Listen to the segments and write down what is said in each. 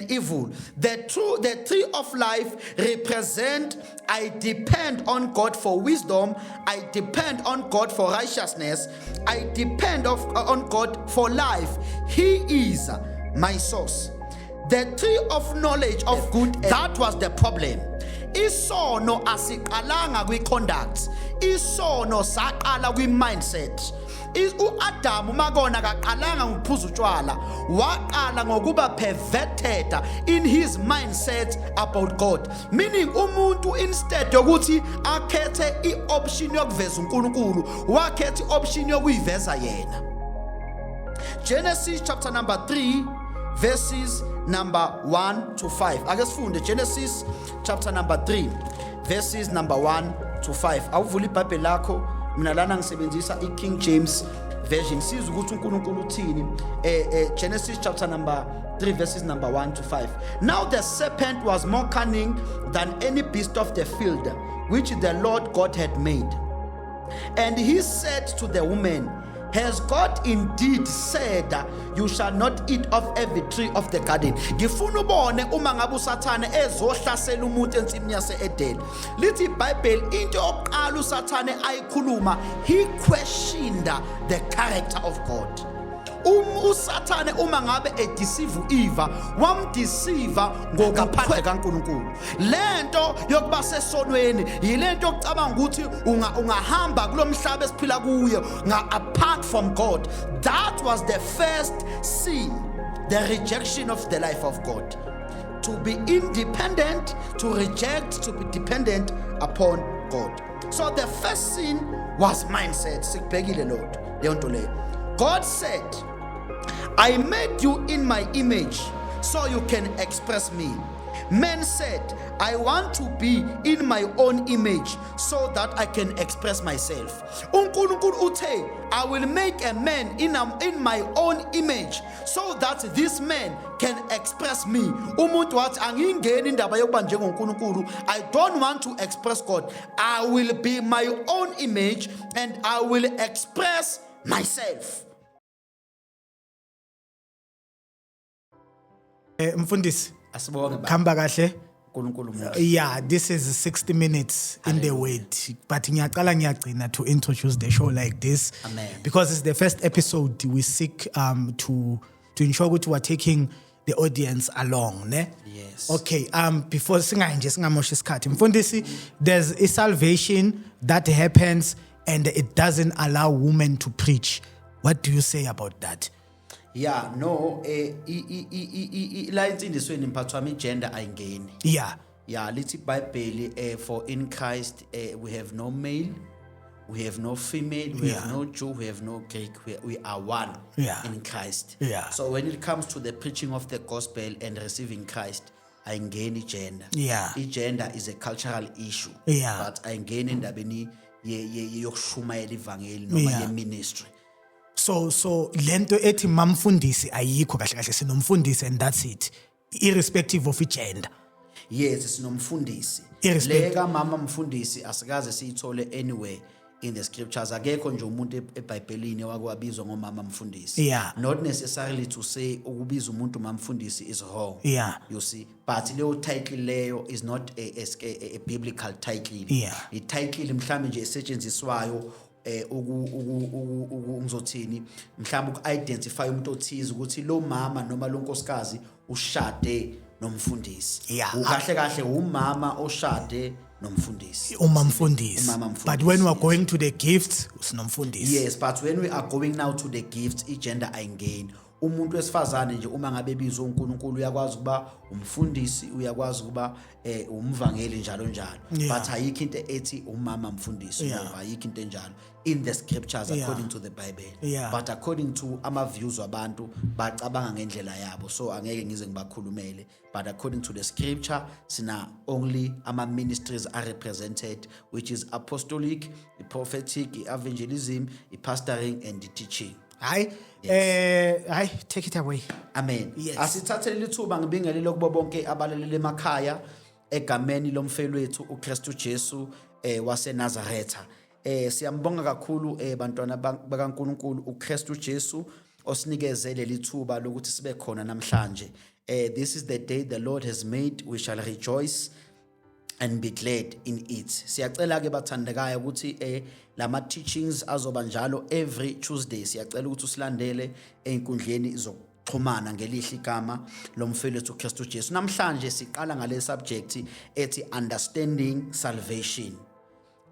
Evil. The tree of life represent I depend on God for wisdom, I depend on God for righteousness, I depend on God for life. He is my source. The tree of knowledge of good, that was the problem. Isono asiqalanga kwi-conduct, isono saqala kwi-mindset. UAdamu makona akaqalanga ngokuphuza utshwala, waqala ngokuba perverted in his mindset about God, meaning umuntu instead yokuthi akhethe ioption yokuveza uNkulunkulu, wakhetha ioption yokuyiveza yena. Genesis chapter number 3 verses number 1 to 5. Ake sifunde Genesis chapter number 3 verses number 1 to 5. Awuvula iBhayibheli lakho, mina lana ngisebenzisa iKing James Version. Sizwe ukuthi uNkulunkulu uthini. Genesis chapter number 3 verses number 1 to 5. Now the serpent was more cunning than any beast of the field which the Lord God had made. And he said to the woman, "Has God indeed said, 'You shall not eat of every tree of the garden'?" Ngifuna ubone uma ngabe uSathane ezohlasela umuntu ensimini yase-Eden. Lithi iBhayibheli into yokuqala uSathane ayikhuluma, he questioned the character of God. USathane uma ngabe edeceive uEva, wamdeceive ngokaphandle kaNkuluNkulu. Lento yokuba sesonweni yilento yokucabanga ukuthi ungahamba kulomhlaba esiphila kuyo nga apart from God. That was the first sin, the rejection of the life of God, to be independent, to reject to be dependent upon God. So the first sin was mindset. Sikubhekile lord leyo nto leyo. God said, "I made you in my image so you can express me." Man said, "I want to be in my own image so that I can express myself." UNkulunkulu uthe, "I will make a man in my own image so that this man can express me." Umuntu wathi, "Angingeni indaba yokuba njengoNkulunkulu. I don't want to express God. I will be my own image and I will express myself." Mfundisi. Asibonge baba. Khamba kahle. uNkulunkulu muhle. Yeah, this is 60 minutes in the word, but ngiyaqala ngiyagcina to introduce the show like this. Amen. Because it's the first episode, we seek to ensure ukuthi we're taking the audience along, ne? Yes. Okay, before singayi nje, singamosha isikhathi. Mfundisi, there's a salvation that happens and it doesn't allow women to preach. What do you say about that? Yeah, no, la insindisweni, mphathi wami, igender ayingeni. Yeah, lithi iBhayibheli, for in Christ we have no male, we have no female, we have no Jew, we have no Greek, we are one in Christ. So when it comes to the preaching of the gospel and receiving Christ, ayingeni igender. Igender is a cultural issue. But ayingeni endabeni yokushumayela ivangeli noma ye-ministry. So lento ethi mamfundisi ayikho kahle kahle, sinomfundisi and that's it, irrespective of gender. Yes, sinomfundisi. Irrespective. Le kamama mfundisi asikaze siyithole anywhere in the scriptures. Akekho nje umuntu eBhayibhelini wake wabizwa ngomama mfundisi. Not necessarily to say ukubiza umuntu mamfundisi is wrong. You see, but leyo title leyo is not a biblical title. I-title mhlambe nje esetshenziswayo uku uku uku uku- ngizothini, mhlawumbe uku-identify umuntu othize ukuthi lo mama noma lo nkosikazi ushade nomfundisi. Ukahle kahle umama oshade nomfundisi. Umamfundisi. Umama mfundisi, But when we are yes. going to the gifts, sinomfundisi. Yes, but when we are going now to the gifts, igender ayingeni. Umuntu wesifazane nje uma ngabe ebizwe uNkulunkulu uyakwazi ukuba umfundisi, uyakwazi ukuba umvangeli, njalo njalo. But ayikho into ethi umama mfundisi. No, ayikho into enjalo in the scriptures according to the Bible. But according to ama views wabantu, bacabanga ngendlela yabo, so angeke ngize ngibakhulumele, but according to the scripture sina only ama ministries are represented, which is apostolic, prophetic, evangelism, pastoring and teaching. Hayi, hayi, take it away. Amen. Yes. Asithathele lithuba ngibingelele kubo bonke abalaleli emakhaya egameni lomfeli wethu uKristu Jesu waseNazaretha. Siyambonga kakhulu, bantwana bakaNkuluNkulu, uKristu Jesu osinikeze leli thuba lokuthi sibe khona namhlanje. This is the day the Lord has made. We shall rejoice and be glad in it. Siyacela ke bathandekayo ukuthi lama teachings azoba njalo every Tuesday. Siyacela ukuthi usilandele einkundleni zokuxhumana ngelihle igama lomfeli wethu uKristu Jesu. Namhlanje siqala ngale subject ethi understanding salvation.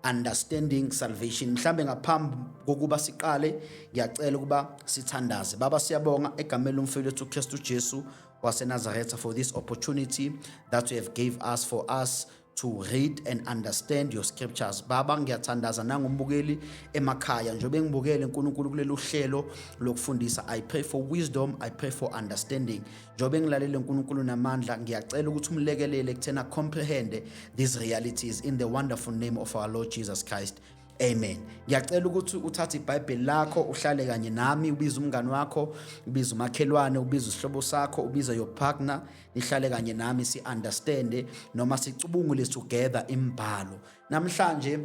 Understanding salvation. Mhlambe ngaphambi kokuba siqale, ngiyacela ukuba sithandaze. Baba, siyabonga egameni lomfeli wethu uKristu Jesu waseNazaretha for this opportunity that you have gave us for us to read and understand your scriptures. Baba, ngiyathandaza nangombukeli emakhaya njengoba ngibukele, uNkulunkulu, kulelu hlelo lokufundisa. I pray for wisdom, I pray for understanding. Njengoba ngilalele, uNkulunkulu namandla, ngiyacela ukuthi umlekelele ekuthena comprehend these realities, in the wonderful name of our Lord Jesus Christ. Amen. Ngiyacela ukuthi uthathe iBhayibheli lakho, uhlale kanye nami, ubize umngani wakho, ubize umakhelwane, ubize isihlobo sakho, ubize your partner, nihlale kanye nami si understand noma sicubungule together imibhalo. Namhlanje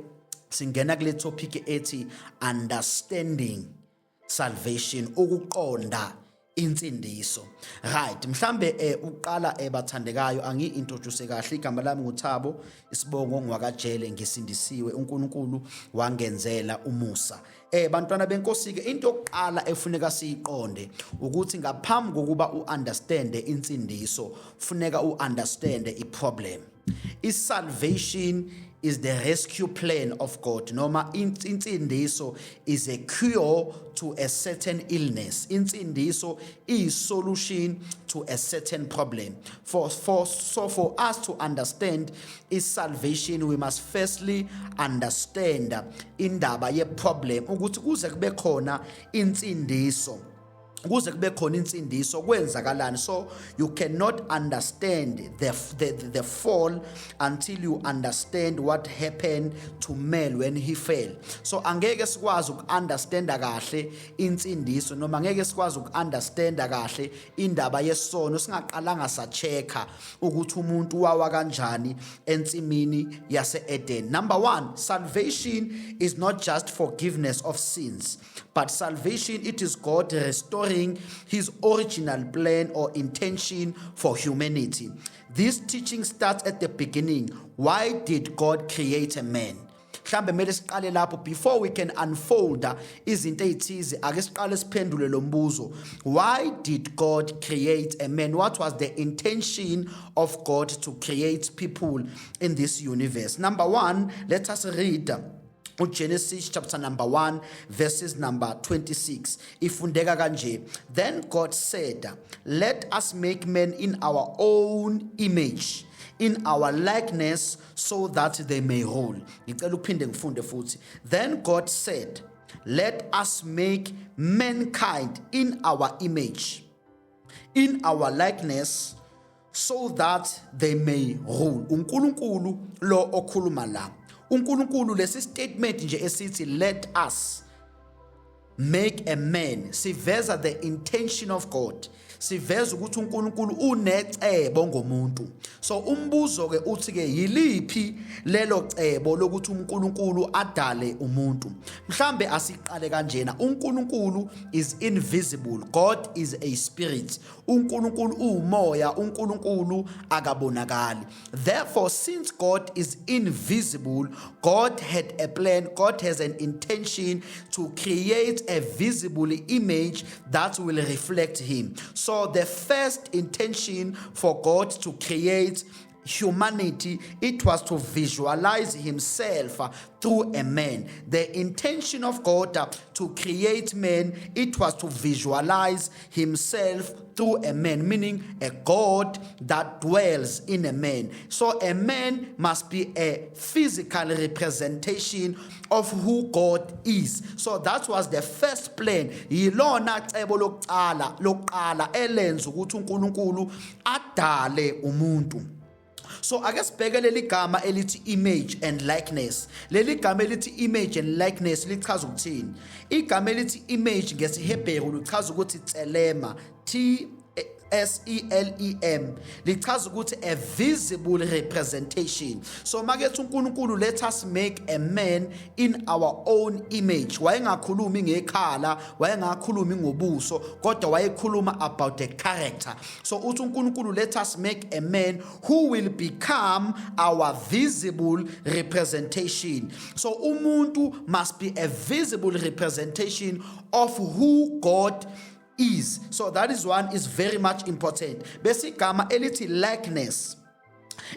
singena kule topic ethi understanding salvation, ukuqonda insindiso. Right, mhlambe uqala bathandekayo, angi introduce kahle. Igama lami nguThabo, isibongo ngwakaJele, ngisindisiwe, uNkulunkulu wangenzela umusa. Bantwana benkosi ke, into yokuqala efuneka siyiqonde ukuthi ngaphambi kokuba uunderstand insindiso, funeka uunderstand iproblem. I-salvation is the rescue plan of God, noma insindiso is a cure to a certain illness. Insindiso is solution to a certain problem. For so for us to understand is salvation, we must firstly understand indaba ye problem, ukuthi kuze kube khona insindiso, kuze kube khona insindiso, kwenzakalani. So you cannot understand the fall until you understand what happened to man when he fell. So angeke sikwazi uku-understanda kahle insindiso noma angeke sikwazi uku-understanda kahle indaba yesono singaqalanga sa-check-a ukuthi umuntu wawa kanjani ensimini yase-Eden. Number 1, salvation is not just forgiveness of sins, but salvation, it is God restoring his original plan or intention for humanity. This teaching starts at the beginning. Why did God create a man? Mhlambe kumele siqale lapho before we can unfold izinto ezithize. Ake siqale siphendule lo mbuzo: why did God create a man? What was the intention of God to create people in this universe? Number 1, let us read uGenesis chapter number 1 verses number 26. Ifundeka kanje: "Then God said, 'Let us make man in our own image, in our likeness, so that they may rule.'" Ngicela ukuphinde ngifunde futhi. "Then God said, 'Let us make mankind in our image, in our likeness, so that they may rule.'" UNkulunkulu lo okhuluma la. UNkulunkulu, lesi statement nje esithi "Let us make a man" siveza the intention of God, siveza ukuthi uNkulunkulu unecebo ngomuntu. So umbuzo ke uthi ke, yiliphi lelo cebo lokuthi uNkulunkulu adale umuntu? Mhlambe asiqale kanjena: uNkulunkulu is invisible. God is a spirit. UNkulunkulu umoya, uNkulunkulu akabonakali. Therefore, since God is invisible, God had a plan, God has an intention to create a visible image that will reflect him. So the first intention for God to create humanity, it was to visualize himself through a man. The intention of God to create man, it was to visualize himself through a man, meaning a God that dwells in a man. So a man must be a physical representation of who God is. So that was the first plan. Yilona cebo lokuqala elenza ukuthi uNkulunkulu adale umuntu. So ake sibheke leli gama elithi image and likeness. Leli gama elithi image and likeness lichaza ukuthini? Igama elithi image ngesiHebheru lichaza ukuthi tselema, T S E L E M lichaza ukuthi a visible representation. So makethi uNkulunkulu, "Let us make a man in our own image," wayengakhulumi ngekhala, wayengakhulumi ngobuso, kodwa wayekhuluma about the character. So uthi uNkulunkulu, "Let us make a man who will become our visible representation." So umuntu must be a visible representation of who God is. So that is one is very much important. Bese igama elithi likeness,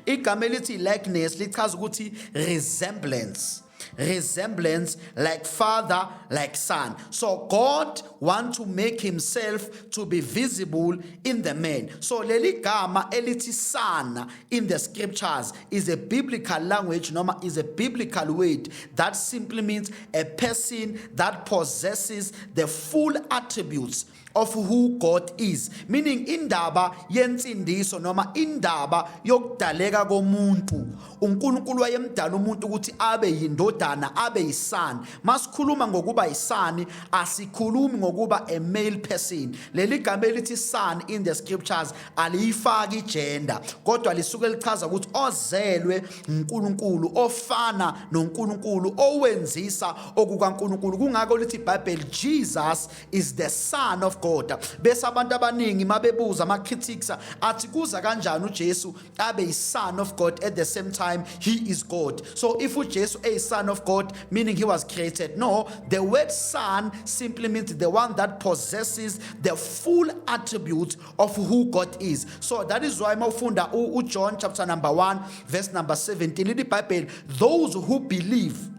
igama elithi likeness lichaza ukuthi resemblance, resemblance, like father, like son. So God want to make himself to be visible in the man. So leli gama elithi son in the scriptures is a biblical language noma is a biblical word that simply means a person that possesses the full attributes of who God is, meaning indaba yensindiso noma indaba yokudaleka komuntu, uNkulunkulu wayemdala umuntu ukuthi abe yindodana, abe yi-son. Masikhuluma ngokuba yi-son, asikhulumi ngokuba a male person. Leli gama elithi son in the scriptures aliyifaki igender, kodwa lisuke lichaza ukuthi ozelwe uNkulunkulu, ofana noNkulunkulu, owenzisa okukaNkulunkulu. Kungakho lithi iBhayibheli, "Jesus is the Son of God." Bese abantu abaningi mabebuza, ama critics athi, kuza kanjani uJesu abe yi-son of God at the same time he is God? So if uJesu is son of God, meaning he was created? No, the word son simply means the one that possesses the full attributes of who God is. So that is why mawufunda uJohn chapter number 1 verse number 17, lithi iBhayibheli, those who believe,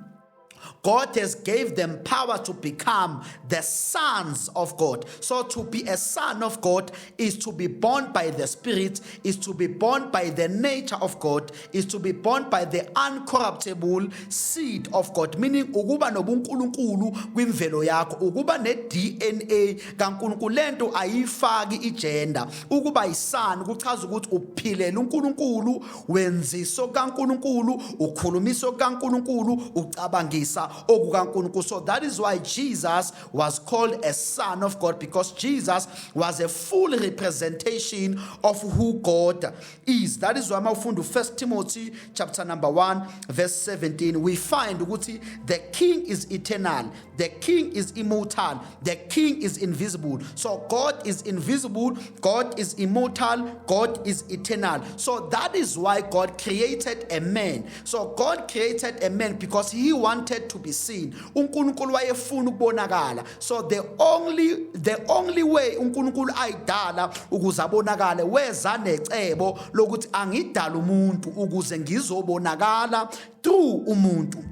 God has gave them power to become the sons of God. So to be a son of God is to be born by the Spirit, is to be born by the nature of God, is to be born by the uncorruptible seed of God. Meaning ukuba nobunkulunkulu kwimvelo yakho, ukuba ne-DNA kaNkulunkulu. Lento ayifaki igender. Ukuba yi-son kuchaza ukuthi uphilela uNkulunkulu, wenziso kaNkulunkulu, ukhulumiso kaNkulunkulu, ucabangisa okukaNkulunkulu. So that is why Jesus was called a son of God, because Jesus was a full representation of who God is. That is why mawufunda 1 Timothy chapter number 1 verse 17, we find ukuthi the king is eternal, the king is immortal, the king is invisible. So God is invisible, God is immortal, God is eternal. So that is why God created a man. So God created a man because he wanted to be seen. UNkulunkulu wayefuna ukubonakala. So the only way uNkulunkulu ayidala ukuze abonakale, weza necebo lokuthi angidala umuntu ukuze ngizobonakala through umuntu.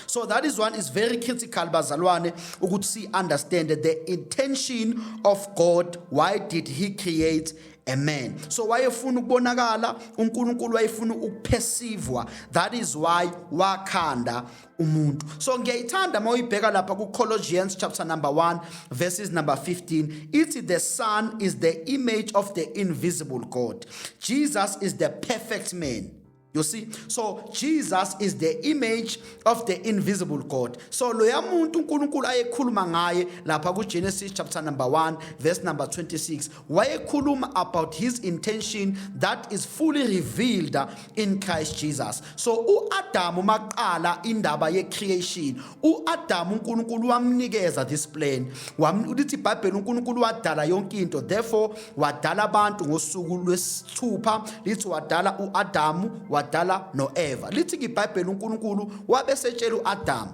So that is one is very critical, bazalwane, ukuthi si understand the intention of God. Why did he create a man? So wayefuna ukubonakala uNkulunkulu, wayefuna ukuperceivwa. That is why wakhanda umuntu. So ngiyayithanda mawuyibheka lapha ku Colossians chapter number 1 verses number 15, ithi, "The son is the image of the invisible God." Jesus is the perfect man. You see, so Jesus is the image of the invisible God. So loya muntu uNkulunkulu ayekhuluma ngaye lapha kuGenesis chapter number 1 verse number 26, wayekhuluma about his intention that is fully revealed in Christ Jesus. So uAdam maqala indaba ye-creation, uAdam uNkulunkulu wamnikeza this plan. Lithi iBhayibheli uNkulunkulu wadala yonke into, therefore wadala abantu ngosuku lwesithupha. Lithi wadala uAdam, wadala noEva. Lithi iBhayibheli uNkulunkulu wabesetshela uAdam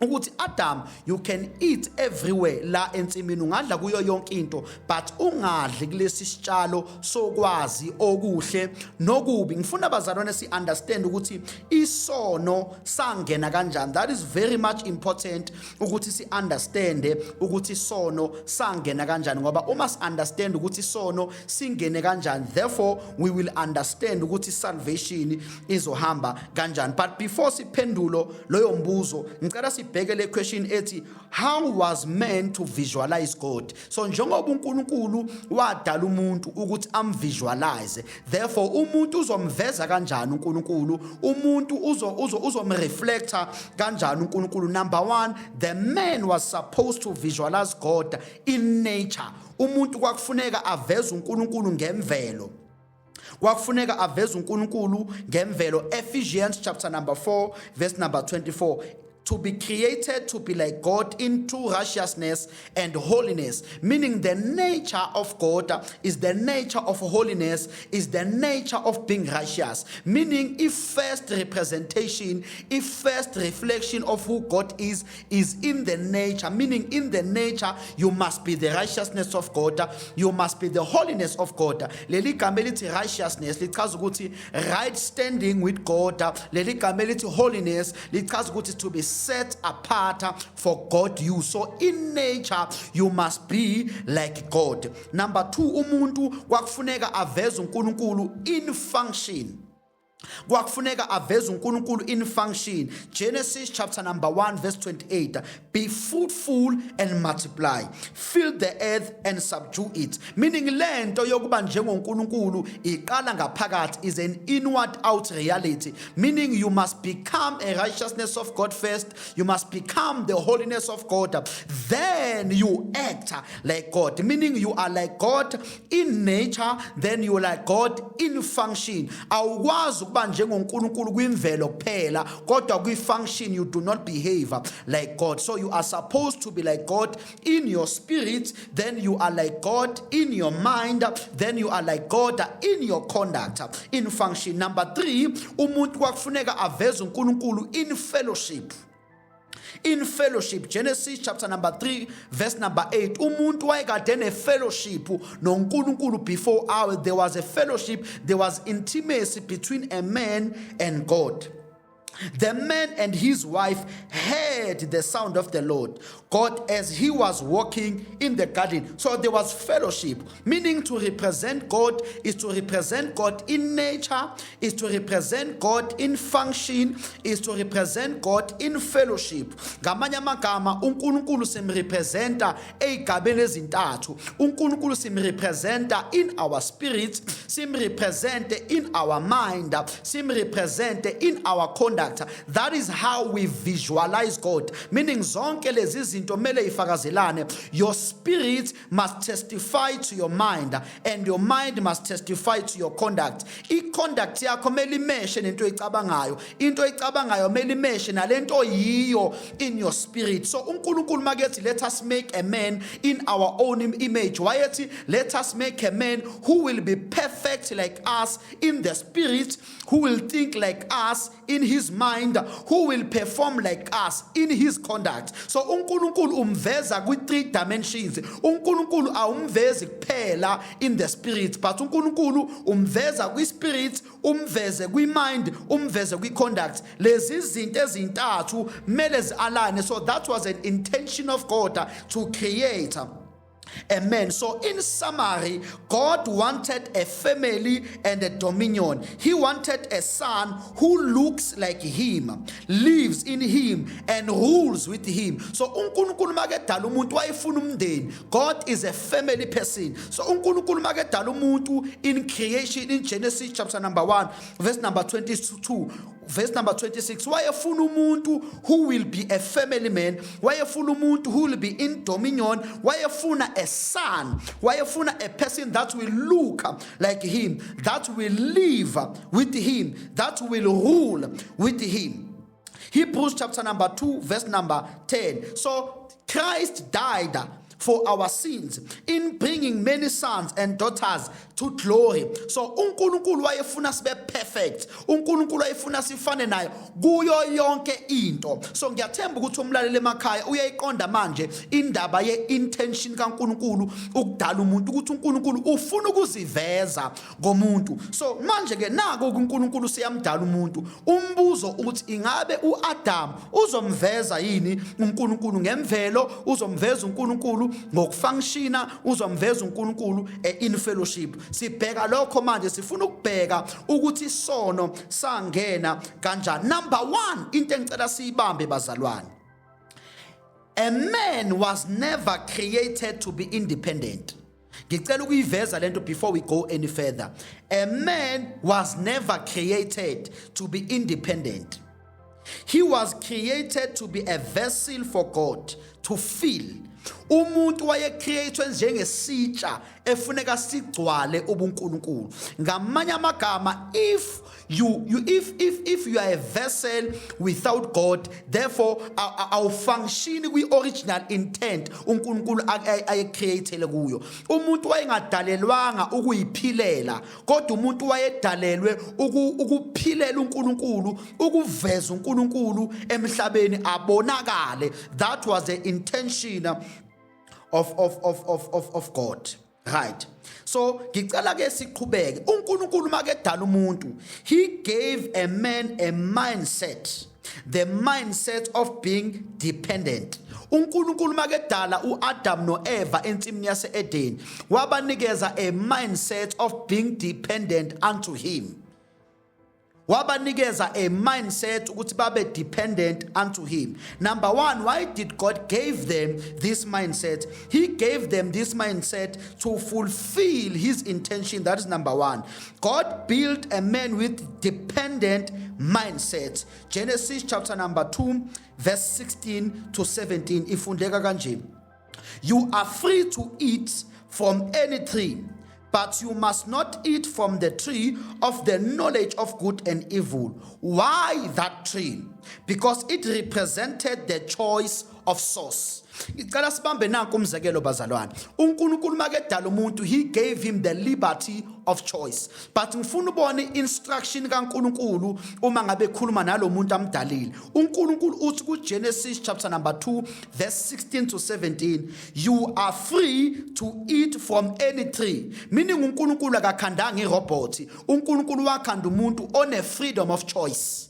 ukuthi, "Adam, you can eat everywhere la ensimini, ungadla kuyo yonke into, but ungadli kulesi sitshalo sokwazi okuhle nokubi." Ngifuna, bazalwane, si understand ukuthi isono sangena kanjani. That is very much important ukuthi si understand ukuthi isono sangena kanjani, ngoba uma si understand ukuthi isono singene kanjani, therefore we will understand ukuthi salvation izohamba kanjani. But before siphendulo loyo mbuzo, ngicela sibheke sibheke le question ethi, how was man to visualize God? So njengoba uNkulunkulu wadala umuntu ukuthi amvisualize, therefore umuntu uzomveza kanjani uNkulunkulu? Umuntu uzomreflecta kanjani uNkulunkulu? Number 1, the man was supposed to visualize God in nature. Umuntu kwakufuneka aveze uNkulunkulu ngemvelo. Kwakufuneka aveze uNkulunkulu ngemvelo. Ephesians chapter number 4 verse number 24: to be created to be like God in true righteousness and holiness, meaning the nature of God is the nature of holiness, is the nature of being righteous, meaning if first representation, if first reflection of who God is in the nature, meaning in the nature you must be the righteousness of God, you must be the holiness of God. Leli gama elithi righteousness lichaza ukuthi right standing with God. Leli gama elithi holiness lichaza ukuthi to be set apart for God use. So in nature you must be like God. Number 2, umuntu kwakufuneka aveze uNkulunkulu in function. Kwakufuneka aveze uNkulunkulu in function. Genesis chapter number 1 verse 28: be fruitful and multiply, fill the earth and subdue it, meaning lento yokuba njengoNkulunkulu iqala ngaphakathi, is an inward out reality, meaning you must become a righteousness of God first, you must become the holiness of God, then you act like God, meaning you are like God in nature, then you are like God in function. Awukwazi ukuba njengoNkulunkulu kwimvelo kuphela kodwa kwi-function you do not behave like God. So you are supposed to be like God in your spirit, then you are like God in your mind, then you are like God in your conduct, in function. Number 3, umuntu kwakufuneka aveze uNkulunkulu in fellowship. In fellowship, Genesis chapter number 3 verse number 8. Umuntu wayekade ne-fellowship noNkulunkulu before hour. There was a fellowship, there was intimacy between a man and God. The man and his wife heard the sound of the Lord God as he was walking in the garden. So there was fellowship, meaning to represent God is to represent God in nature, is to represent God in function, is to represent God in fellowship. Ngamanye amagama, uNkulunkulu simrepresenta ey'gabeni ezintathu. uNkulunkulu simrepresenta in our spirit, simrepresente in our mind, simrepresente in our conduct. That is how we visualize God, meaning zonke lezi zinto kumele ifakazelane. Your spirit must testify to your mind and your mind must testify to your conduct. I-conduct yakho kumele imeshe nento oyicabangayo, into oyicabangayo kumele imeshe nalento oyiyo in your spirit. So uNkulunkulu makethi, "Let us make a man in our own image," wayethi, "Let us make a man who will be perfect like us in the spirit, who will think like us in his mind, who will perform like us in his conduct." So uNkulunkulu umveza kwi three dimensions. UNkulunkulu awumvezi kuphela in the spirit, but uNkulunkulu umveza kwi spirit, umveze kwi mind, umveze kwi conduct. Lezi zinto ezintathu kumele zi-align. So that was an intention of God to create a man. So, in summary, God wanted a family and a dominion. He wanted a son who looks like him, lives in him, and rules with him. So, uNkulunkulu makedala umuntu wayefuna umndeni. God is a family person. So, uNkulunkulu makedala umuntu in creation in Genesis chapter number 1, verse number 22, verse number 26, wayefuna umuntu who will be a family man, wayefuna umuntu who will be in dominion, wayefuna a son, wayefuna a person that will look like him, that will live with him, that will rule with him. Hebrews chapter number 2 verse number 10. So Christ died for our sins in bringing many sons and daughters to glory. So uNkulunkulu wayefuna sibe perfect. UNkulunkulu wayefuna sifane naye kuyo yonke into. So ngiyathemba ukuthi umlaleli emakhaya uyayiqonda manje indaba ye-intention kaNkulunkulu ukudala umuntu, ukuthi uNkulunkulu ufuna ukuziveza ngomuntu. So manje ke nako uNkulunkulu siyamdala umuntu. Umbuzo uthi, ingabe uAdam uzomveza yini uNkulunkulu ngemvelo, uzomveza uNkulunkulu ngokufunctiona, uzomveza uNkulunkulu in fellowship? Sibheka lokho manje, sifuna ukubheka ukuthi isono sangena kanjani. Number 1, into engicela siyibambe, bazalwane. A man was never created to be independent. Ngicela ukuyiveza lento before we go any further. A man was never created to be independent. He was created to be a vessel for God to fill. Umuntu wayecreatwe njengesitsha efuneka sigcwale ubuNkulunkulu. Ngamanye amagama, if you you if you are a vessel without God, therefore awufunction kwi original intent uNkulunkulu ayecreatele kuyo. Umuntu wayengadalelwanga ukuyiphilela, kodwa umuntu wayedalelwe ukuphilela uNkulunkulu, ukuveza uNkulunkulu emhlabeni abonakale. That was the intention of God, right? So ngicela ke siqhubeke. UNkulunkulu makedala umuntu, he gave a man a mindset, the mindset of being dependent. UNkulunkulu makedala uAdam noEva ensimini yaseEden, wabanikeza a mindset of being dependent unto him. Wabanikeza a mindset ukuthi babe dependent unto him. Number 1, why did God gave them this mindset? He gave them this mindset to fulfill his intention. That is number 1. God built a man with dependent mindset. Genesis chapter number 2 verse 16 to 17 ifundeka kanje: "You are free to eat from any tree, but you must not eat from the tree of the knowledge of good and evil." Why that tree? Because it represented the choice of source. Ngicela sibambe nanku umzekelo, bazalwane. UNkulunkulu makedala umuntu, he gave him the liberty of choice. But ngifuna ubone instruction kaNkulunkulu uma ngabe ekhuluma nalomuntu amdalile. UNkulunkulu uthi kuGenesis chapter number 2 verse 16 to 17, "You are free to eat from any tree." Meaning uNkulunkulu akakhandanga irobot. uNkulunkulu wakhanda umuntu one freedom of choice.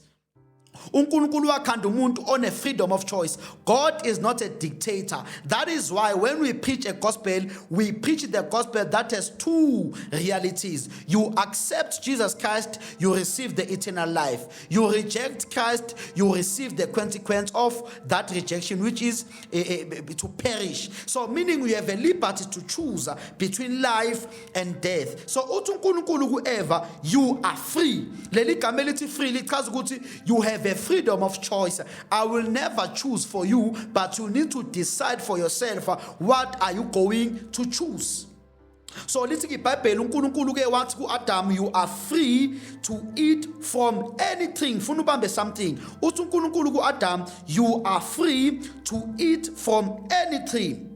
UNkulunkulu wakhanda umuntu one freedom of choice. God is not a dictator. That is why when we preach a gospel, we preach the gospel that has two realities. You accept Jesus Christ, you receive the eternal life. You reject Christ, you receive the consequence of that rejection, which is to perish. So meaning we have a liberty to choose between life and death. So uthi uNkulunkulu kuEva, "You are free." Leli gama elithi free lichaza ukuthi you have a freedom of choice. I will never choose for you, but you need to decide for yourself what are you going to choose. So lithi iBhayibheli, uNkulunkulu ke wathi kuAdam, "You are free to eat from anything." Funa ubambe something. Uthi uNkulunkulu kuAdam, "You are free to eat from any tree,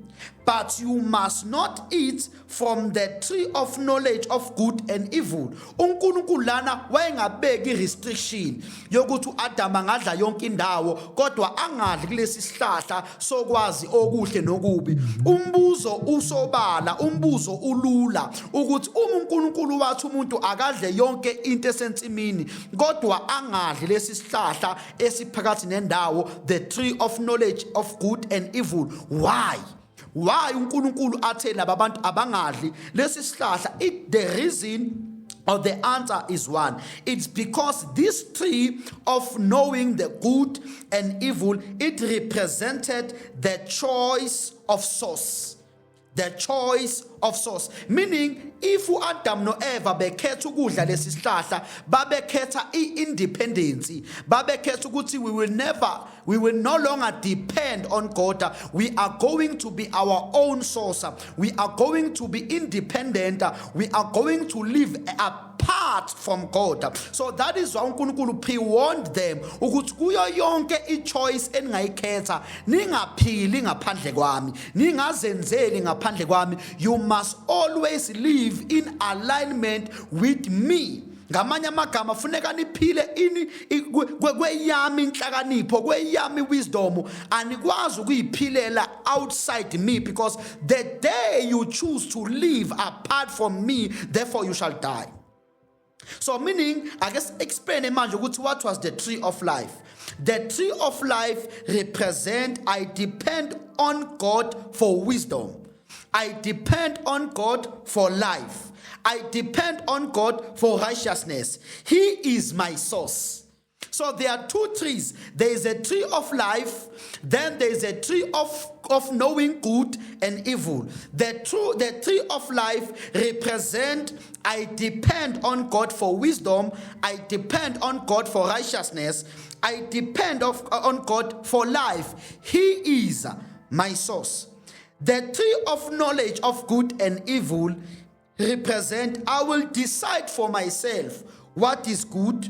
but you must not eat from the tree of knowledge of good and evil." UNkulunkulu lana wayengabeki restriction yokuthi uAdam angadla yonke indawo kodwa angadli kulesi sihlahla sokwazi okuhle nokubi. Umbuzo usobala, umbuzo ulula ukuthi uma uNkulunkulu wathi umuntu akadle yonke into esensimini kodwa angadli lesi sihlahla esiphakathi nendawo, the tree of knowledge of good and evil, why uNkulunkulu athe laba bantu abangadli lesi sihlahla? It the reason or the answer is one. It's because this tree of knowing the good and evil, it represented the choice of source. The choice of source, meaning if uAdam noEva bekhetha ukudla lesi sihlahla, babekhetha iindependence, babekhetha ukuthi we will no longer depend on God. We are going to be our own source. We are going to be independent. We are going to live apart from God. So that is why uNkulunkulu pre-warned them ukuthi kuyo yonke i-choice eningayikhetha, ningaphili ngaphandle kwami, ningazenzeli ngaphandle kwami. You must always live in alignment with me. Ngamanye amagama, funeka niphile ini kweyami inhlakanipho, kweyami wisdom. Anikwazi ukuyiphilela outside me, because the day you choose to live apart from me, therefore you shall die. So meaning, ake explain manje ukuthi what was the tree of life? The tree of life represent I depend on God for wisdom, I depend on God for life, I depend on God for righteousness. He is my source. So there are two trees. There is a tree of life, then there is a tree of knowing good and evil. The tree of life represent I depend on God for wisdom, I depend on God for righteousness, I depend on God for life. He is my source. The tree of knowledge of good and evil represent I will decide for myself what is good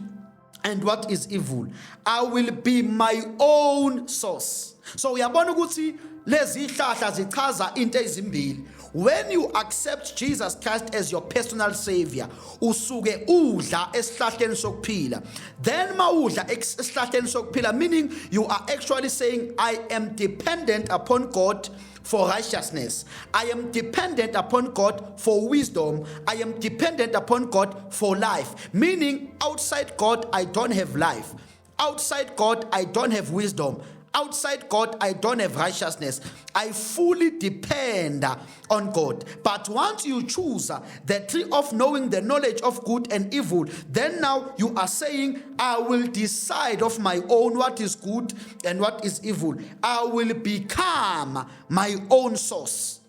and what is evil. I will be my own source. So uyabona ukuthi lezi ihlahla zichaza into ezimbili. When you accept Jesus Christ as your personal savior, usuke udla esihlahleni sokuphila. Then mawudla esihlahleni sokuphila, meaning you are actually saying, "I am dependent upon God for righteousness. I am dependent upon God for wisdom. I am dependent upon God for life." Meaning, outside God, I don't have life. Outside God, I don't have wisdom. Outside God, I don't have righteousness. I fully depend on God. But once you choose the tree of knowing the knowledge of good and evil, then now you are saying, "I will decide of my own what is good and what is evil. I will become my own source."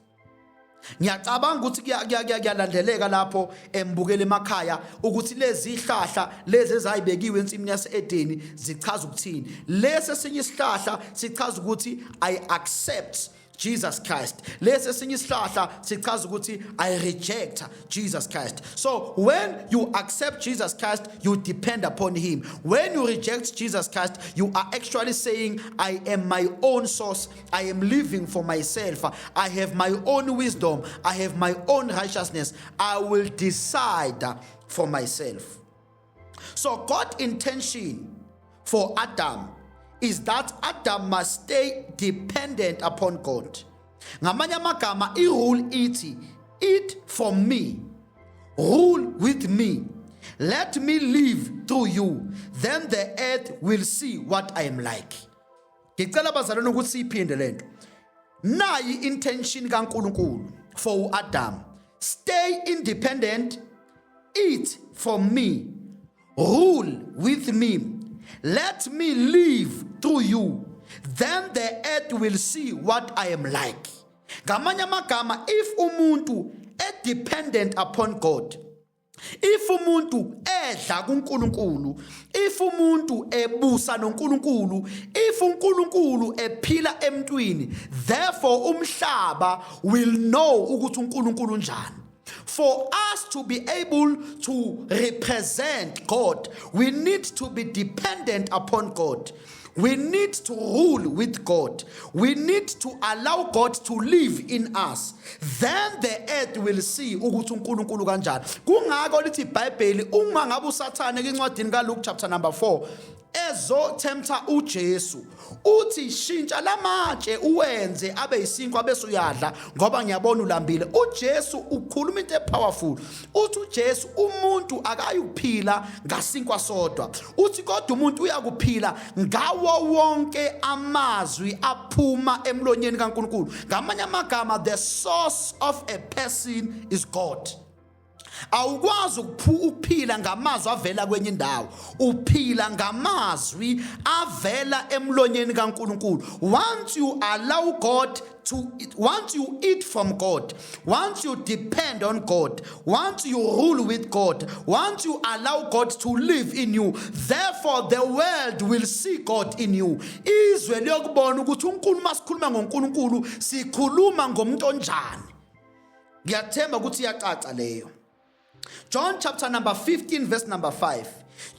Ngiyacabanga ukuthi kuyalandeleka lapho embukela emakhaya ukuthi lezi ihlahla lezi ezayibekiwe ensimini yase-Edeni zichaza ukuthini. Lesi esinye isihlahla sichaza ukuthi I accept Jesus Christ. Lesi esinye isihlahla sichaza ukuthi I reject Jesus Christ. So when you accept Jesus Christ, you depend upon him. When you reject Jesus Christ, you are actually saying, "I am my own source. I am living for myself. I have my own wisdom. I have my own righteousness. I will decide for myself." So God's intention for Adam is that Adam must stay dependent upon God. Ngamanye amagama, i-rule ithi, "Eat from me, rule with me, let me live through you, then the earth will see what I am like." Ngicela bazalwane ukuthi siyiphinde lento. Nayi intention kaNkulunkulu for uAdam: stay independent, eat from me, rule with me, let me live through you, then the earth will see what I am like. Ngamanye amagama, if umuntu e-dependent upon God, if umuntu edla kuNkulunkulu, if umuntu ebusa noNkulunkulu, if uNkulunkulu ephila emntwini, therefore umhlaba will know ukuthi uNkulunkulu unjani. For us to be able to represent God, we need to be dependent upon God. We need to rule with God. We need to allow God to live in us. Then the earth will see ukuthi uNkulunkulu kanjani. Kungako lithi iBhayibheli, uma ngabe uSathane encwadini kaLuke chapter number 4 ezo-tempta uJesu, uthi, "Shintsha lamatshe uwenze abe isinkwa bese uyadla, ngoba ngiyabona ulambile." UJesu ukhuluma into e-powerful. Uthi uJesu, umuntu akayukuphila ngasinkwa sodwa, uthi kodwa umuntu uyakuphila ngawo wonke amazwi aphuma emlonyeni kaNkulunkulu. Ngamanye amagama, the source of a person is God. Awukwazi ukuphila ngamazwi avela kwenye indawo, uphila ngamazwi avela emlonyeni kaNkulunkulu. Once you allow God to, once you eat from God, once you depend on God, once you rule with God, once you allow God to live in you, therefore the world will see God in you. Izwe liyokubona ukuthi uNkulunkulu, masikhuluma ngoNkulunkulu, sikhuluma ngomuntu onjani. Ngiyathemba ukuthi iyacaca leyo. John chapter number 15 verse number 5.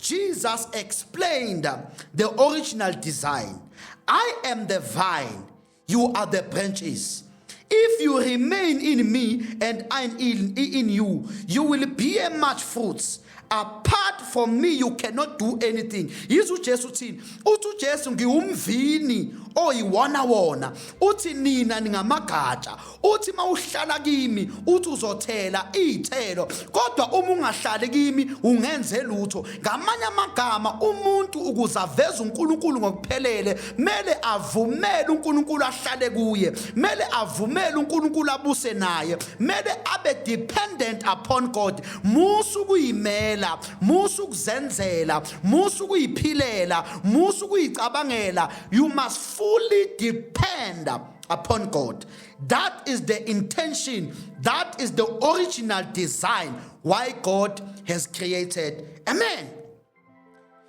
Jesus explained the original design. "I am the vine, you are the branches. If you remain in me and I in you, you will bear much fruits. Apart from me you cannot do anything." Yizo uJesu uthini? Uthi uJesu, "Ngiwumvini oyiwona wona." Uthi, "Nina ningamagatsha." Uthi, "Mawuhlala kimi," uthi, "uzothela izithelo, kodwa uma ungahlali kimi ungenze lutho." Ngamanye amagama, umuntu ukuze aveze uNkulunkulu ngokuphelele, mele avumele uNkulunkulu ahlale kuye, mele avumele uNkulunkulu abuse naye, mele abe dependent upon God. Musu kuyimela. ukuzizwela, musa ukuzenzela, musa ukuyiphilela, musa ukuyicabangela. You must fully depend upon God. That is the intention, that is the original design why God has created a man.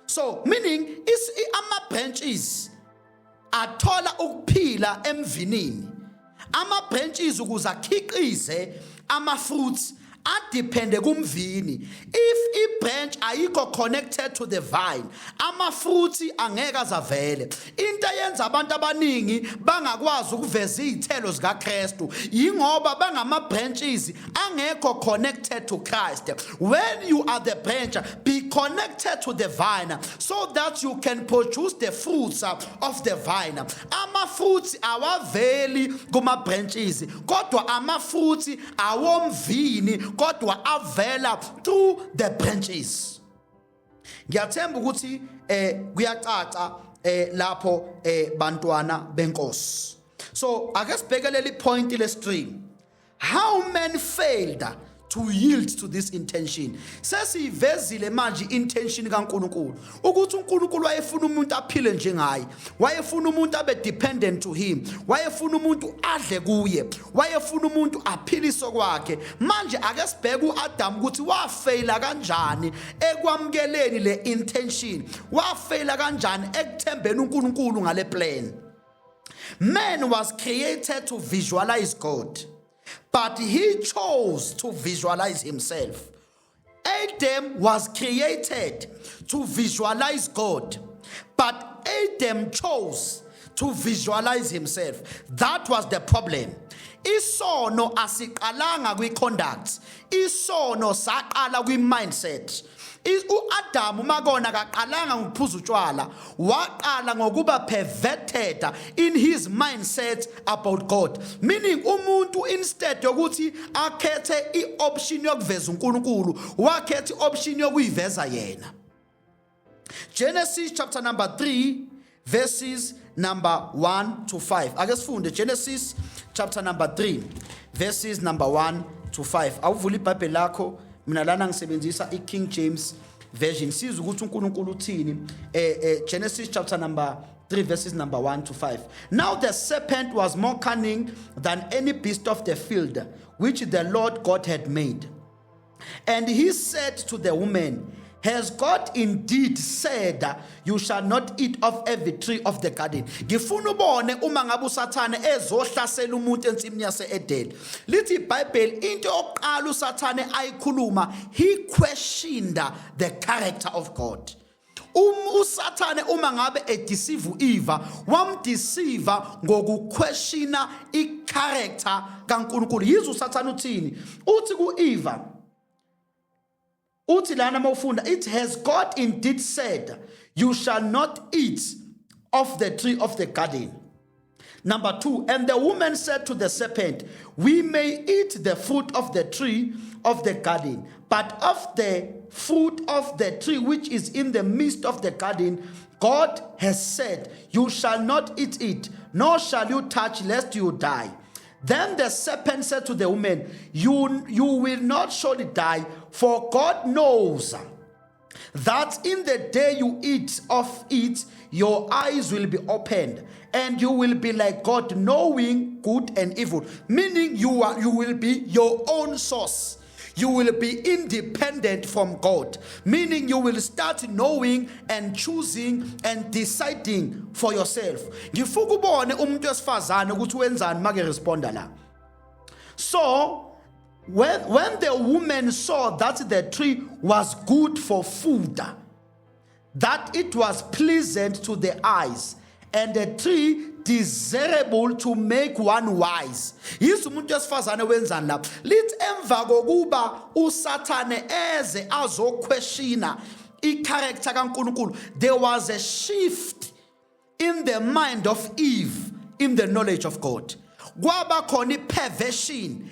So meaning is ama branches athola ukuphila emvinini. Ama branches ukuze akhiqize ama fruits adepende kumvini. If i-branch ayikho connected to the vine, ama fruits angeke azavele. Into eyenza abantu abaningi bangakwazi ukuveza izithelo zikaKristu yingoba bangama branches angekho connected to Christ. When you are the branch, be connected to the vine so that you can produce the fruits of the vine. Ama fruits awaveli kuma branches, kodwa ama fruits awomvini, kodwa avela through the branches. Ngiyathemba ukuthi kuyacaca lapho, bantwana benkosi. So ake sibhekelele ipoint le stream, how men failed to yield to this intention. Sesiyivezile manje intention kaNkuluNkulu, ukuthi uNkulunkulu wayefuna umuntu aphile njengaye, wayefuna umuntu abe dependent to him, wayefuna umuntu adle kuye, wayefuna umuntu aphiliswe kwakhe. Manje ake sibheke uAdam ukuthi wafaila kanjani ekwamukeleni le intention, wafaila kanjani ekuthembeni uNkulunkulu ngale plan. Man was created to visualize God, but he chose to visualize himself. Adam was created to visualize God, but Adam chose to visualize himself. That was the problem. Isono asiqalanga kwi-conduct, isono saqala kwi-mindset. UAdam makona kaqalanga ngokuphuza utshwala, waqala ngokuba perverted in his mindset about God. Meaning umuntu, instead yokuthi akhethe ioption yokuveza uNkulunkulu, wakhetha ioption yokuyiveza yena. Genesis chapter number 3, verses number 1 to 5. Ake sifunde Genesis chapter number 3, verses number 1 to 5. Awuvula iBhayibheli lakho, mina lana ngisebenzisa iKing James Version. Sizwe ukuthi uNkulunkulu uthini. Genesis chapter number 3, verses number 1 to 5. Now the serpent was more cunning than any beast of the field which the Lord God had made. And he said to the woman, "Has God indeed said, 'You shall not eat of every tree of the garden'?" Ngifuna ubone uma ngabe uSathane ezohlasela umuntu ensimini yase-Eden. Lithi iBhayibheli, into yokuqala uSathane ayikhuluma, he questioned the character of God. USathane uma ngabe edeceive uEva, wamdeceive ngokuquestiona icharacter kaNkulunkulu. Yizwe uSathane uthini? Uthi kuEva, uthi lana mawufunda, "It has God indeed said, 'You shall not eat of the tree of the garden'?" Number 2, and the woman said to the serpent, "We may eat the fruit of the tree of the garden, but of the fruit of the tree which is in the midst of the garden, God has said, 'You shall not eat it, nor shall you touch, lest you die.'" Then the serpent said to the woman, You will not surely die, for God knows that in the day you eat of it, your eyes will be opened, and you will be like God, knowing good and evil. Meaning you will be your own source. You will be independent from God. Meaning you will start knowing and choosing and deciding for yourself. Ngifuna ubone umuntu wesifazane ukuthi wenzani make responda la. So when the woman saw that the tree was good for food, that it was pleasant to the eyes, and the tree desirable to make one wise. Yizwe umuntu wesifazane wenzani lapha. Lithi emva kokuba uSathane eze azoquestiona icharacter kaNkulunkulu, there was a shift in the mind of Eve in the knowledge of God. Kwaba khona iperversion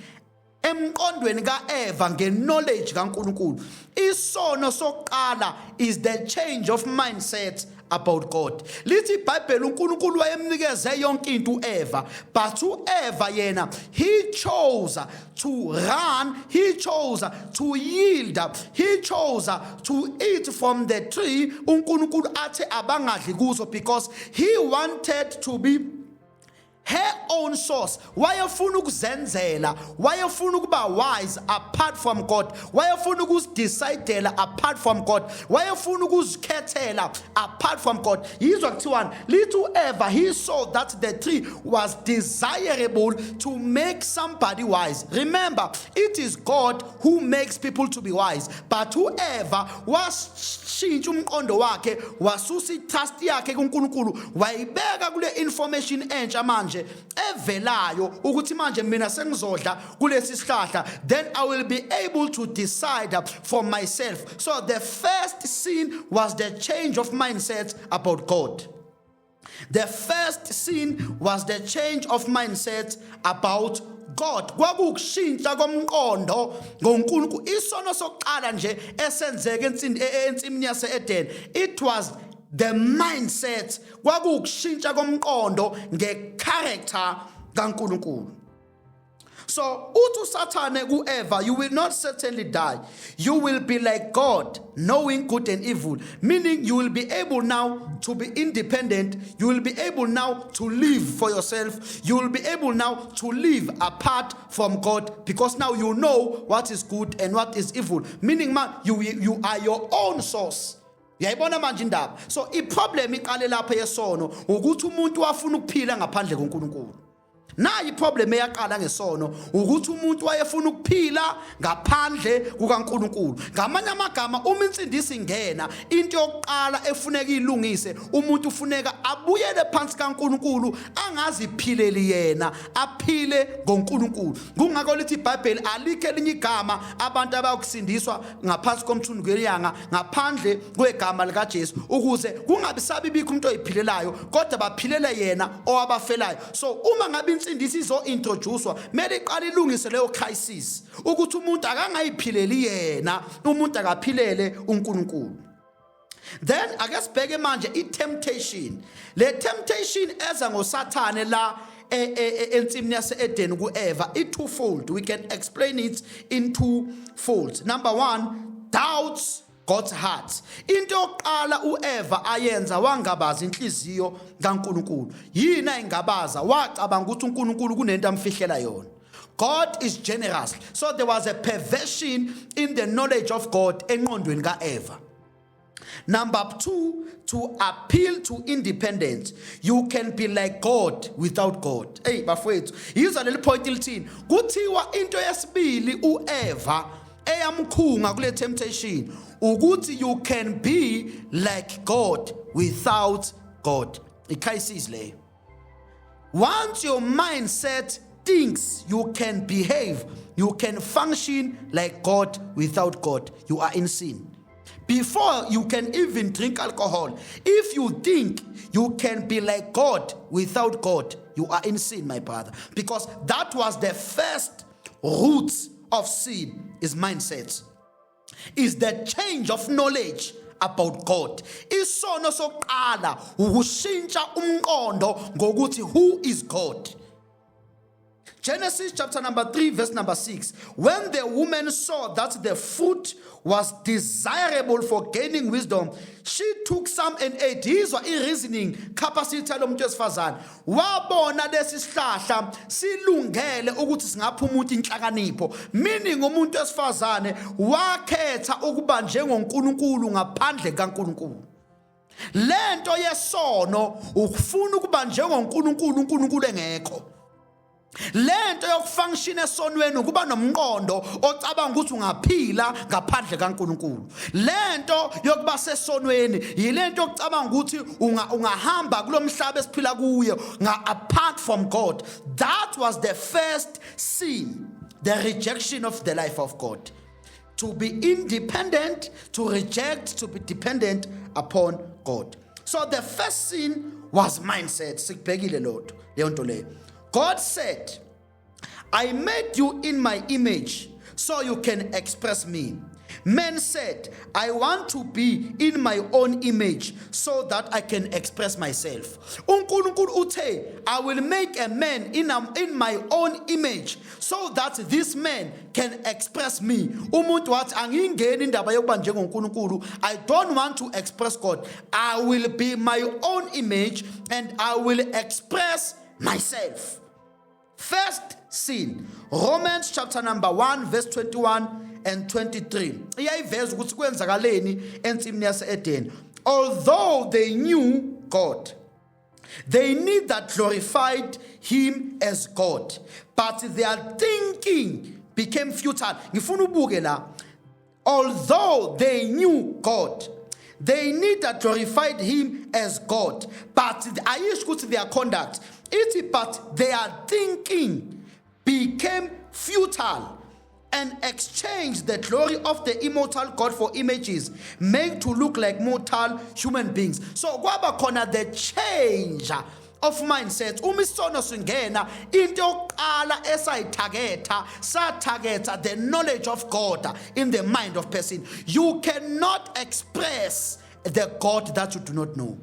emqondweni kaEva ngeknowledge kaNkulunkulu. Isono sokuqala is the change of mindset about God. Lithi iBhayibheli uNkulunkulu wayemnikeze yonke into uEva, but uEva yena, he chose to run, he chose to yield, he chose to eat from the tree uNkulunkulu athe abangadli kuzo, because he wanted to be her own source. Wayefuna ukuzenzela, wayefuna ukuba wise apart from God, wayefuna ukuzidecidela apart from God, wayefuna ukuzikhethela apart from God. Yizwa kuthiwani, lithi uEva, he saw that the tree was desirable to make somebody wise. Remember, it is God who makes people to be wise, but whoever washintsha umqondo wakhe, wasusa i-trust yakhe kuNkulunkulu, wayibeka kule information entsha manje evelayo ukuthi manje mina sengizodla kulesi sihlahla, then I will be able to decide for myself. So the first sin was the change of mindset about God. The first sin was the change of mindset about God. Kwakukushintsha komqondo ngoNkulunkulu. Isono sokuqala nje esenzeke ensimini yase-Eden, it was the mindset. Kwakukushintsha komqondo ngecharacter kaNkulunkulu. So uthi uSathane kuEva, "You will not certainly die. You will be like God, knowing good and evil," meaning you will be able now to be independent. You will be able now to live for yourself. You will be able now to live apart from God, because now you know what is good and what is evil, meaning, man, you are your own source. Uyayibona manje indaba? So iproblem iqale lapha yesono ukuthi umuntu wafuna ukuphila ngaphandle koNkulunkulu. Nayi iproblem eyaqala ngesono, ukuthi umuntu wayefuna ukuphila ngaphandle kukaNkulunkulu. Ngamanye amagama, uma insindiso ingena, into yokuqala efuneka ilungise, umuntu ufuneka abuyele phansi kaNkulunkulu, angaziphileli yena, aphile ngoNkulunkulu. Kungakho lithi iBhayibheli alikho elinye igama abantu abayokusindiswa ngaphansi komthunzi kwelanga ngaphandle kwegama likaJesu, ukuze kungabi sabibikho umuntu oyiphilelayo, kodwa baphilele yena owabafelayo. So uma ngabe insindiso izo-introducewa, kumele iqale ilungise leyo crisis, ukuthi umuntu akangayiphileli yena, umuntu akaphilele uNkulunkulu. Then ake sibheke manje i-temptation. Le temptation eza ngoSathane la ensimini yase-Eden ku-Eva, i-twofold. We can explain it in two folds. Number one, doubts God's heart. Into yokuqala uEva ayenza, wangabaza inhliziyo kaNkulunkulu. Yini ayingabaza? Wacabanga ukuthi uNkulunkulu kunento amfihlela yona. God is generous. So there was a perversion in the knowledge of God enqondweni kaEva. Number two, to appeal to independence. You can be like God without God. Hey bafowethu, yizwa leli point lithini? Kuthiwa into yesibili uEva eyamkhunga kule temptation ukuthi you can be like God without God. I-crisis leyo. Once your mindset thinks you can behave, you can function like God without God, you are in sin. Before you can even drink alcohol, if you think you can be like God without God, you are in sin, my brother. Because that was the first root of sin, is mindset. Is the change of knowledge about God. Isono sokuqala ukushintsha umqondo ngokuthi who is God. Genesis chapter number 3 verse number 6. When the woman saw that the fruit was desirable for gaining wisdom, she took some and ate. Yizwa i-reasoning capacity yalomuntu wesifazane. Wabona lesi sihlahla silungele ukuthi singapha umuntu inhlakanipho. Meaning umuntu wesifazane wakhetha ukuba njengoNkulunkulu ngaphandle kaNkulunkulu. Lento yesono ukufuna ukuba njengoNkulunkulu uNkulunkulu engekho. Lento yokufunction esonweni ukuba nomqondo ocabanga ukuthi ungaphila ngaphandle kaNkulunkulu. Lento yokuba sesonweni yilento yokucabanga ukuthi ungahamba kulomhlaba esiphila kuyo nga apart from God. That was the first sin, the rejection of the life of God. To be independent, to reject, to be dependent upon God. So the first sin was mindset. Sikubhekile lotho, leyo nto leyo. God said, "I made you in my image so you can express me." Man said, "I want to be in my own image so that I can express myself." UNkulunkulu uthe, "I will make a man in my own image so that this man can express me." Umuntu wathi, "Angingeni indaba yokuba njengoNkulunkulu. I don't want to express God. I will be my own image and I will express myself." First sin. Romans chapter number 1 verse 21 and 23. Iyayiveza ukuthi kwenzakaleni ensimini yase-Eden. Although they knew God, they neither glorified him as God, but their thinking became futile. Ngifuna ubuke la. Although they knew God, they neither glorified him as God, but ayisho ukuthi their conduct. Ithi, but their thinking became futile and exchanged the glory of the immortal God for images made to look like mortal human beings. So kwaba khona the change of mindset. Uma isono singena, into yokuqala esayithaketha, sathaketha the knowledge of God in the mind of person. You cannot express the God that you do not know.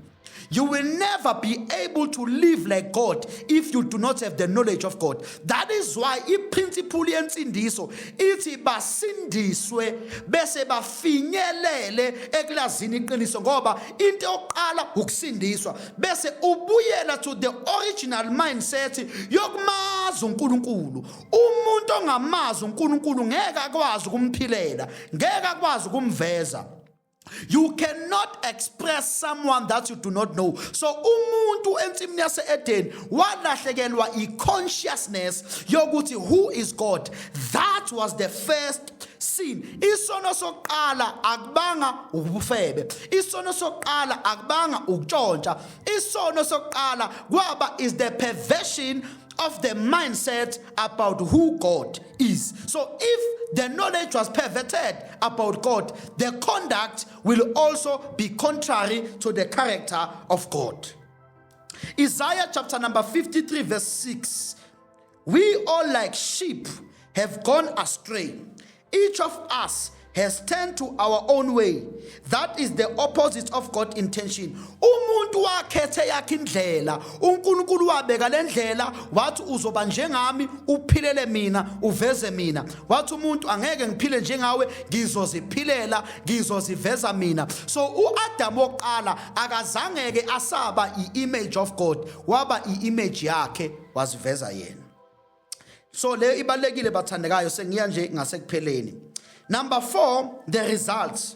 You will never be able to live like God if you do not have the knowledge of God. That is why i-principle yensindiso ithi basindiswe bese bafinyelele ekulazini iqiniso, ngoba into yokuqala ukusindiswa bese ubuyela to the original mindset yokumazi uNkulunkulu. Umuntu ongamazi uNkulunkulu ngeke akwazi ukumphilela, ngeke akwazi ukumveza. You cannot express someone that you do not know. So umuntu ensimini yase-Eden walahlekelwa i-consciousness yokuthi who is God. That was the first sin. Isono sokuqala akubanga ubufebe. Isono sokuqala akubanga ukutshontsha. Isono sokuqala kwaba is the perversion of the mindset about who God is. So if the knowledge was perverted about God, the conduct will also be contrary to the character of God. Isaiah chapter number 53 verse 6. We all, like sheep, have gone astray. Each of us has turned to our own way. That is the opposite of God's intention. Umuntu wakhethe yakhe indlela. UNkulunkulu wabeka le ndlela, wathi uzoba njengami, uphilele mina, uveze mina. Wathi umuntu, "Angeke ngiphile njengawe, ngizoziphilela, ngizoziveza mina." So uAdam wokuqala akazange ke asaba i-image of God, waba i-image yakhe, waziveza yena. So le ibalekile, bathandekayo, sengiya nje ngasekupheleni. Number 4, the results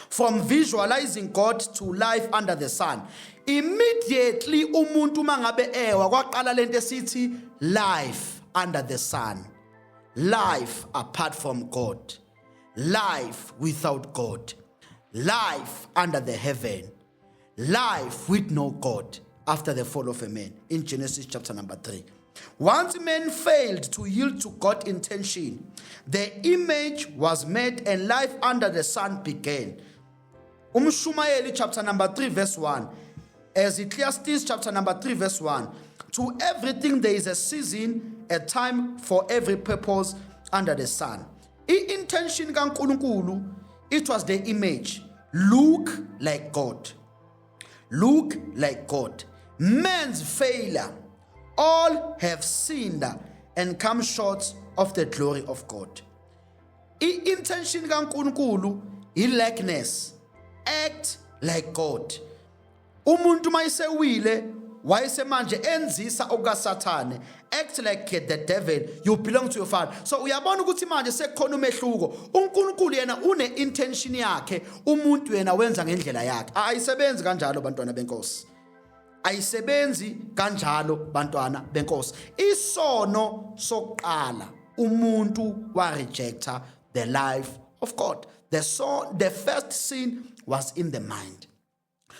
from visualizing God to life under the sun. Immediately umuntu mangabe ewa, kwaqala lento esithi life under the sun. Life apart from God. Life without God. Life under the heaven. Life with no God after the fall of a man in Genesis chapter number 3. Once man failed to yield to God's intention, the image was made and life under the sun began. Umshumayeli chapter number 3 verse 1. As Ecclesiastes chapter number 3 verse 1. To everything there is a season, a time for every purpose under the sun. I-intention kaNkulunkulu, it was the image. Look like God. Look like God. Man's failure. All have sinned and come short of the glory of God. I-intention kaNkulunkulu i-likeness. Act like God. Umuntu mayisewile, wayesemanje enzisa okukaSathane. Act like the devil. You belong to your father. So uyabona ukuthi manje sekukhona umehluko. UNkulunkulu yena une intention yakhe, umuntu yena wenza ngendlela yakhe. Ayisebenzi kanjalo, bantwana benkosi. Ayisebenzi kanjalo, bantwana benkosi. Isono sokuqala, umuntu wa rejecta the life of God. The first sin was in the mind.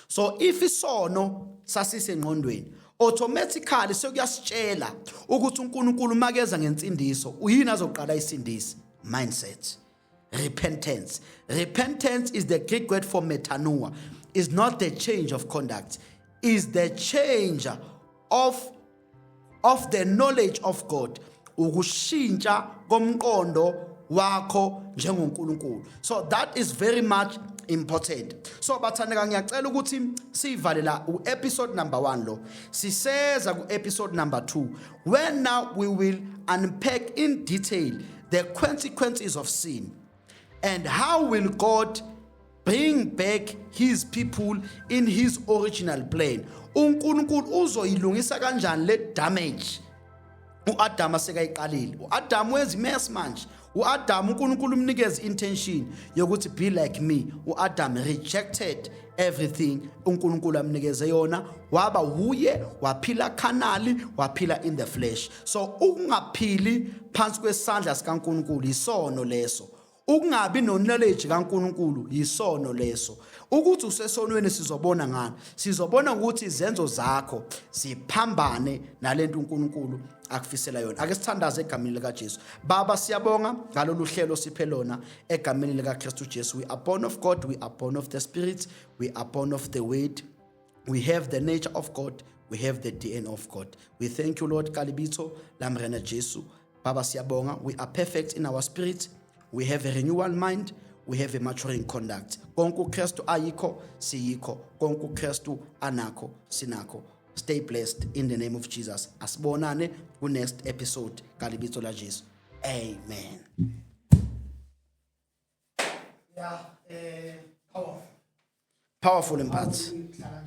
So if isono sasisengqondweni, automatically sekuyasitshela ukuthi uNkulunkulu makeza ngensindiso, uyini azoqala isindisi? Mindset. Repentance. Repentance is the Greek word for metanoia. Is not the change of conduct, is the change of the knowledge of God. Ukushintsha komqondo. wakho njengoNkulunkulu. So that is very much important. So bathandeka, ngiyacela ukuthi sivale la u-episode number 1 lo. Siseza ku-episode number 2, when now we will unpack in detail the consequences of sin and how will God bring back his people in his original plan. UNkulunkulu uzoyilungisa kanjani le damage uAdam asekayiqalile? UAdam wenza imess manje. UAdam, uNkulunkulu umnikeza intention yokuthi "Be like me." UAdam rejected everything uNkulunkulu amnikeze yona, waba wuye, waphila carnally, waphila in the flesh. So ukungaphili phansi kwesandla sikaNkulunkulu isono leso. Ukungabi no knowledge kaNkulunkulu yisono leso. Ukuthi usesonweni sizobona ngani? Sizobona ukuthi izenzo zakho ziphambane nalento uNkulunkulu akufisela yona. Ake sithandaze egameni lika Jesu. Baba, siyabonga ngalolu hlelo siphe lona egameni lika Kristu Jesu. We are born of God, we are born of the Spirit, we are born of the Word. We have the nature of God, we have the DNA of God. We thank you, Lord, ka lebitso la Morena Jesu. Baba, siyabonga. We are perfect in our spirit, we have a renewal mind, we have a maturing conduct. Konke uKristu ayikho siyikho, konke uKristu anakho sinakho. Stay blessed in the name of Jesus. Asibonane ku next episode ka lebitso la Jesu. Amen. Yeah, powerful. Powerful imphathi. Hlala.